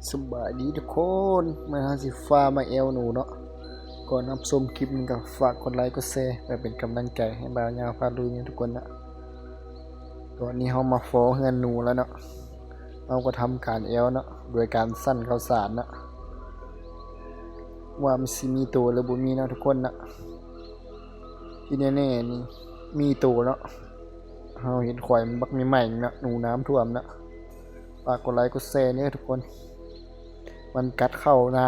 ສະບາຍດີທຸກຄົນ, ມື້ນີ້ເຮົາຊິພາມາແອວໜູເນາະ. ກ່ອນຮັບຊົມຄລິບນີ້ກໍຝາກກົດໄລກົດແຊ ເພື່ອເປັນກຳລັງໃຈໃຫ້ບ່າວຍາວພາລຸຍເນາະທຸກຄົນເນາະ. ຕອນນີ້ເຮົາມາພໍເຮືອນໜູແລ້ວເນາະ, ເຮົາກໍທຳການແອວເນາະ ໂດຍການສັ້ນເຂົ້າສານເນາະ ວ່າມັນຊິມີໂຕຫຼືບໍ່ມີເນາະທຸກຄົນເນາະ. ທີ່ແນ່ໆນີ້ມີໂຕເນາະ, ເຮົາເຫັນຂອຍມັນບັກໃໝ່ໆເນາະ, ໜູນ້ຳຖ້ວມເນາະ. ຝາກກົດໄລກົດແຊເດີທຸກຄົນ, ມັນກັດເຂົ້ານາ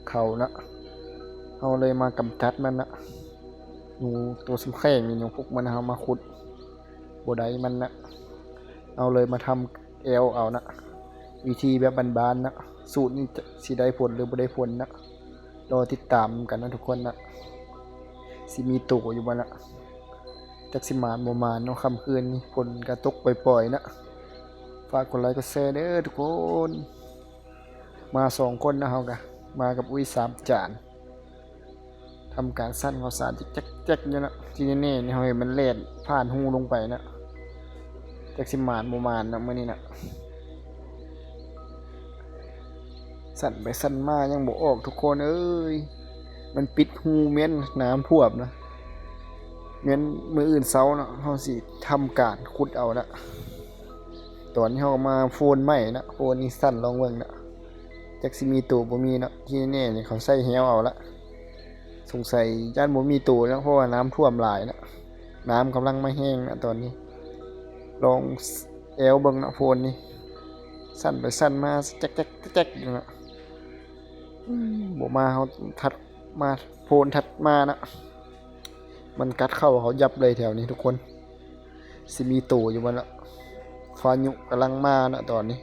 ເຂົາເນາະ, ເຮົາເລີຍມາກຳຈັດມັນເນາະ. ໜູໂຕສ່ຳແຂ້ງນີ້ ຍັງພວກມັນ ເຮົາມາຂຸດບໍ່ໄດ້ມັນເນາະ, ເຮົາເລີຍມາທຳແອວເອົາເນາະ. ວິທີແບບບ້ານໆເນາະ, ສູດນີ້ຈະ ຊິໄດ້ຜົນຫຼືບໍ່ໄດ້ຜົນເນາະ, ລໍຕິດຕາມກັນເນາະທຸກຄົນເນາະ. ຊິມີໂຕຢູ່ບໍ່ເນາະ? ຈັກຊິໝານບໍ່ໝານເນາະ, ຄ່ຳຄືນນີ້ຝົນກະຕົກປ່ອຍໆເນາະ. ຝາກກົດໄລກົດແຊເດີທຸກຄົນ. ມາສອງຄົນເນາະ, ເຮົາກະມາກັບອຸ້ຍສາມຈານ, ທຳການສັ້ນເຂົ້າສານແຈກໆຢູ່ເນາະ. ທີ່ແນ່ໆນີ້ ເຮົາເຫັນມັນແລ່ນຜ່ານຮູລົງໄປເນາະ, ຈັກຊິໝານບໍ່ໝານເນາະມື້ນີ້ເນາະ. ສັ້ນໄປສັ້ນມາຍັງບໍ່ອອກທຸກຄົນເອີຍ, ມັນປິດຮູແມ່ນນ້ຳຖ້ວມນະ. ແມ່ນມື້ອື່ນເຊົ້າເນາະ ເຮົາຊິທຳການຂຸດເອົານະ. ຕອນນີ້ເຮົາກໍມາໂພນໃໝ່ນະ, ໂພນນີ້ສັ່ນລອງເບິ່ງນະ, ຈັກຊິມີໂຕບໍ່ມີເນາະ. ທີ່ແນ່ໆນີ້ເຂົາໃສ່ແຮ້ວເອົາລະ, ສົງໄສຢ້ານບໍ່ມີໂຕນະ ເພາະວ່ານ້ຳຖ້ວມຫຼາຍນະ, ນ້ຳກຳລັງມາແຮງນະຕອນນີ້. ລອງແອວເບິ່ງນະ ໂພນນີ້ ສັ່ນໄປສັ່ນມາແຈກໆໆຢູ່ນະ. ອືມ ບໍ່ມາ ເຮົາຖັດມາ ໂພນຖັດມານະ. ມັນກັດເຂົ້າເຮົາຍັບເລີຍແຖວນີ້ທຸກຄົນ. ຊິມີໂຕຢູ່ບໍ່ລະ? ພາຍຸກຳລັງມານະຕອນນີ້.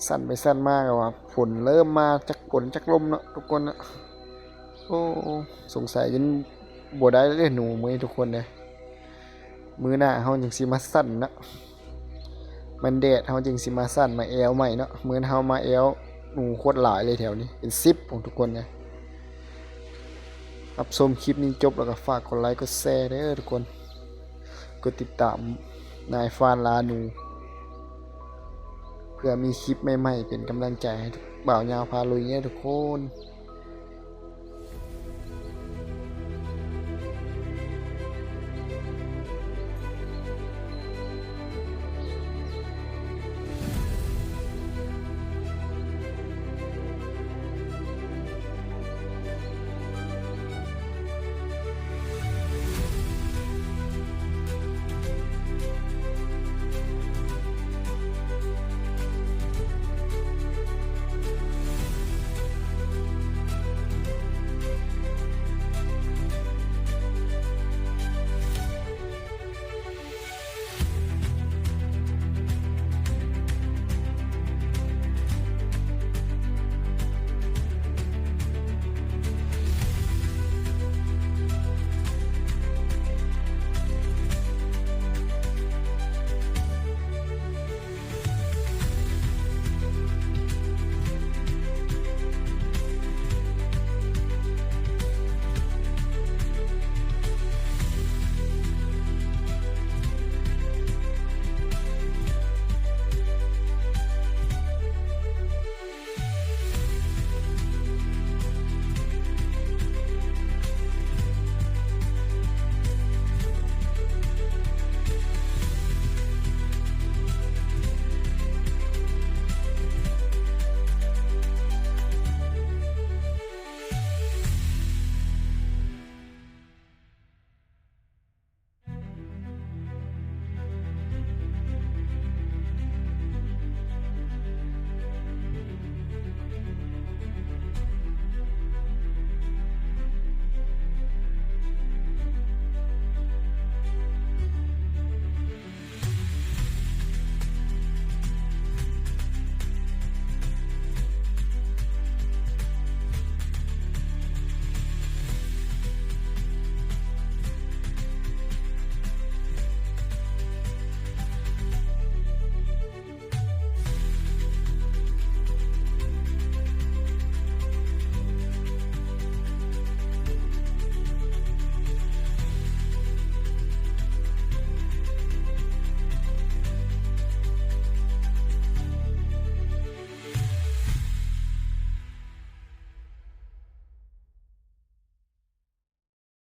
ສັ່ນໄປສັ່ນມາກໍວ່າຝົນເລີ່ມມາ, ຈັກຝົນຈັກລົມເນາະທຸກຄົນເນາະ. ໂອ້ ສົງໄສຈະບໍ່ໄດ້ເດ້ໜູມື້ນີ້ທຸກຄົນເດ້. ມື້ໜ້າເຮົາຈຶ່ງຊິມາສັ່ນເນາະ, ມັນແດດເຮົາຈຶ່ງຊິມາສັ່ນມາແອວໃໝ່ເນາະ. ມື້ນັ້ນເຮົາມາແອວໜູໂຄດຫຼາຍເລີຍແຖວນີ້ ເປັນສິບພຸ້ນທຸກຄົນເອີຍ. ຮັບຊົມຄລິບນີ້ຈົບແລ້ວກໍຝາກກົດໄລກົດແຊເດີທຸກຄົນ, ກົດຕິດຕາມນາຍຟານລາໜູ ເພື່ອມີຄລິບໃໝ່ໆເປັນກຳລັງໃຈໃຫ້ບ່າວຍາວພາລຸຍເດີທຸກຄົນ.